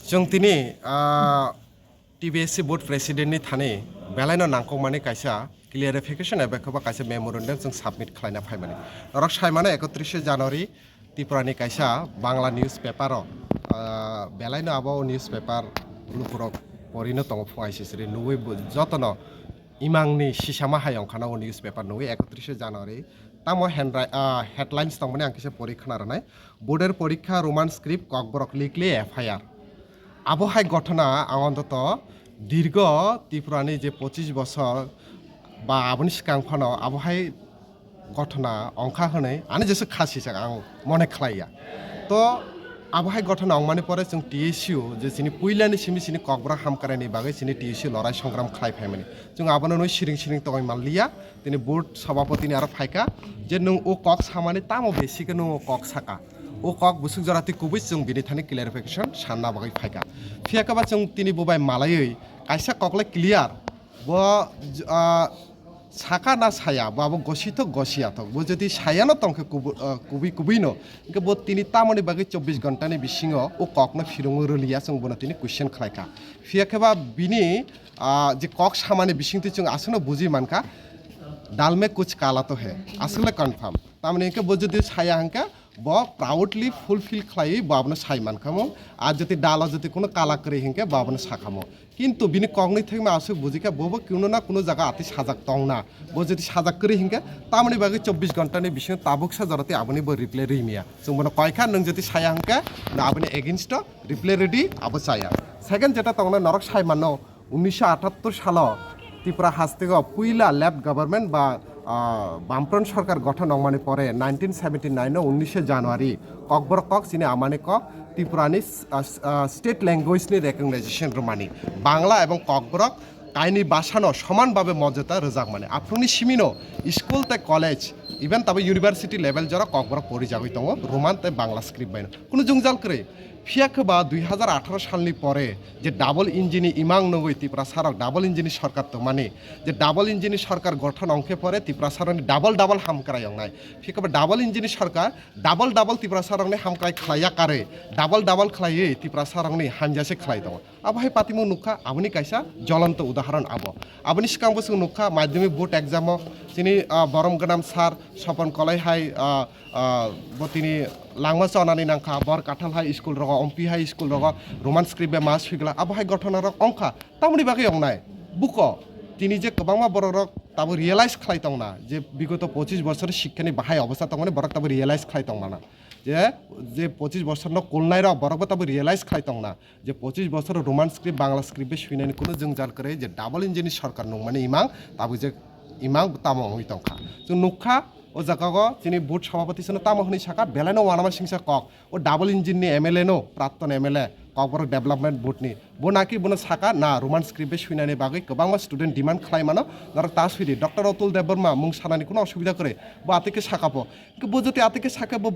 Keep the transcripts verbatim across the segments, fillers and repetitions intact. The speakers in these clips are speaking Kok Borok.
Chwng tini, ah, T B S C board president ni thani belaino nangkukmani kaisa clarification eba khe ba kaisa memorandum chwng submit khlaina phaimani. Norok saimano ekotrishe January Tripura ni kaisa Bangla newspaper o, ah, belaino abo newspaper lukurok porino tongo phung aisisiri nugui bo-, jotono imangni sisama hai ongkhana o newspaper nugui ekotrishe January. Tamo handwri-, ah, headlines tongmani ang kisa pori khna rwnai. Board er porikha Roman script kokborok likle F I R. Abo hai ghotona ang ontoto dirgo Tripura ni je pochis bosor ba aboni swkang phano abo hai ghotona ongkha hwnwi ani jesuk kha sijak ang mone khlaiya. To abo hai ghotona ongmani pore chwng T S U je chini puilani simi chini kokborok hamkraini bagwi chini T S U lorai songram khlai phaimani. Chwng abono nwi siring siring tongwi manliya. Tini board sabhapati ni aro phaikha je nwng o kok samani tamo besi khe nwng o kok saka. O kok bwswk jora twi kubui chwng bini thani clarification sanna bagwi phaikha. Phiya khe ba chwng tini bo bai malaiwi kaisa kok le clear. Bo, ah, saka na saya, bo abo gosithok gosiyathok. Bo jodi sayano tongkhe kubu-, ah, kubui kubui no, hwnkhe bo tini tamoni bagwi chobbish ghonta ni bisingo o kokno phirungwi rwliya, chwng bono tini question khlaikha. Phiya khe ba bini, ah, je kok samani bisingtwi chwng aswkno buji mankha, "Dal mein kuch kala to hai," aswkle confirm. Tamoni hwnkhe bo jodi saya hwnkhe, bo proudly fulfill khlaiwi bo abono sai mankha mo. Ar jodi dalo jodi kuno kala kwrwi hinkhe bo abono sakha mo. Kintu bini kokni thekma aswk bujikha, bo bo kuno na kuno jaga atwi sajak tongna. Bo jodi sajak kwrwi hinkhe, tamoni bagwi chobbish ghonta ni bisingo tabuksa jora twi aboni bo reply rwimiya. Chwng bono koikha, nwng jodi saya hinkhe, no aboni against o reply rwdi, abo chaya. Second jeta tongna norok sai mano, unnisho atattor salo Tripura hasteo puila left government ba, ah, Bamfront sorkar gothon wngmani pore nineteen seventy nine o unnisho January kokborok kok chini amani kok Tripurani, ah, ah, state language ni recognition rwmani Bangla ebong kokborok kaini basano soman babe mojota rwjakmani. Aphuruni simino school tei college, even tabo university level jora kokborok porijagwi tongo Roman tei Bangla script baino. Kunu jwngjal kwrwi. Phiya khe ba dui hazar atharo salni pore je double engine ni imang nugwi Tiprasarok double engine ni sorkar tongmani, je double engine ni sorkar gothon ongkhe pore Tiprasarokni double double hamkrai ongnai. Phiya khe ba double engine ni sorkar double double Tiprasarokni hamkrai khlaiya karwi, double double khlaiwi Tiprasarokni hamya se khlai tongo. Abo hai patimung nukha, aboni kaisa jolonto udaharon abo. Aboni swkang bo chwng nukha, madhyamik board exam o chini, ah, borom gwnam sir Sopon Kolai hai, ah, ah, bo tini langma chonani nangkha, Bor Kathal hai school rogo, Ompi hai school rogo, Roman script bai ma swigla, abo hai gothona rok ongkha. Tamoni bagwi ongnai? Buko, tini je kwbangma borok rok tabo realize khlai tongna, je bigoto pochis bosor shikkha ni bahai obostha tongmani borok tabo realize khlai tongmana. Je, je pochis bosor no kulnai rok borok bo tabo realize khlai tongna. Je pochis bosor Roman script, Bangla script bai swinani kunu jwngjal kwrwi, je double engine ni sorkar nungmani imang, tabuk je imang tamo wngwi tongkha. Chwng nukha, o jaga o chini board sabhapati sino tamo hwnwi saka, belai no uanama singsa kok. O double engine ni M L A no, pratton M L A, Kokborok Development Board ni. Bo naki bono saka, na, Roman script bai swinani bagwi kwbangma student demand khlai mano, norok ta swidi, Doctor Atul Debbarma mung sanani kunu osubida kwrwi, bo atwi khe saka bo. Hwnkhe bo jodi atwi khe saka bo,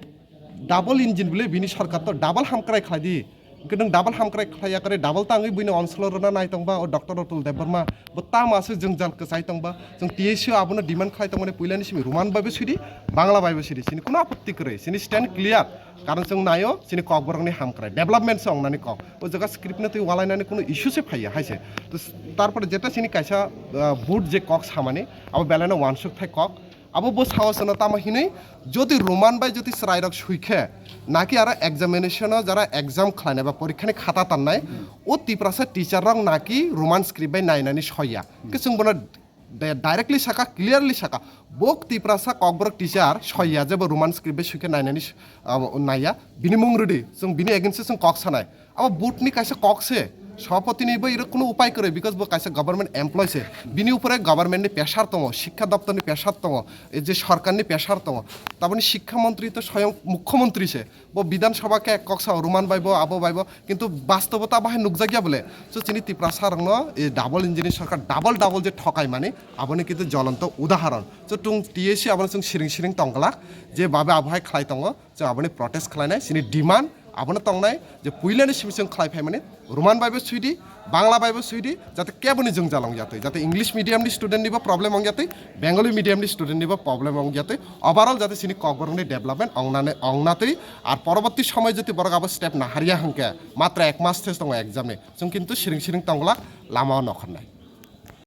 double engine bole bini sorkar to double hamkrai khlai di. Hwnkhe nwng double hamkrai khlaiya kwrwi double tangwi buino onsolo rwna nai tongba o Doctor Atul Debbarma. Bo tamo aswk jwngjal kwchai tongba. Chwng T S U abono demand khlai tongmani puilani simi Roman bai bo swidi, Bangla bai bo swidi. Chini kuno apotti kwrwi. Chini stand clear. Karon chwng naio chini kokborokni hamkrai. Development se wngnani kok. O jaga script no twi walainani kuno issue se phaiya hai se. To s-, tarpore jeta chini kaisa, ah, board je kok samani, abo belai no uansuk thai kok. Abo bo sao sano tamo hinwi, jodi Roman bai jodi chwrairok swi khe, naki aro examination o jara exam khlainai ba porikha ni khata tannai, o Tiprasa teacher rok naki Roman script bai nainani soiya. Hwnkhe chwng bono di-, directly saka, clearly saka, bo Tiprasa Kokborok teacher soiya je bo Roman script bai swi khe nainani s-, ah, naiya, bini mung rwdi, chwng bini against o chwng kok sanai. Abo board ni kaisa kok se, sabhapati ni bo iro kuno upai kwrwi, because bo kaisa government employee se, bini upore government ni pressure tongo, shikkha doptor ni pressure tongo, ei je sorkar ni pressure tongo, taboni shikkha montri to soyong mukhyamantri se, bo Bidhan Sabha khe kok sao Roman bai bo, abo bai bo, kintu bastobo ta bahai nukjakya bole. So chini Tiprasa rokno ei double engine ni sorkar double double je thokai mani, aboni kintu jolonto udaharon. So chwng T S U abono chwng siring siring tongglak, je babe abo hai khlai tongo, chwng aboni protest khlainai, chini demand, Abono tongnai je puilani simi chwng khlai phaimani Roman baibo swidi, Bangla baibo swidi, jate keboni jwngjal ong yatwi, jate English medium ni student nibo problem ong yatwi, Bengali medium ni student nibo problem ong yatwi, overall jate chini Kokborok ni development ong nane ong natwi, ar poroborti somoy jodi borok abo step nahariya hwnkhe matra ek mas thes tongo exam ni, chwng kintu siring siring tongla lama o nokhornai.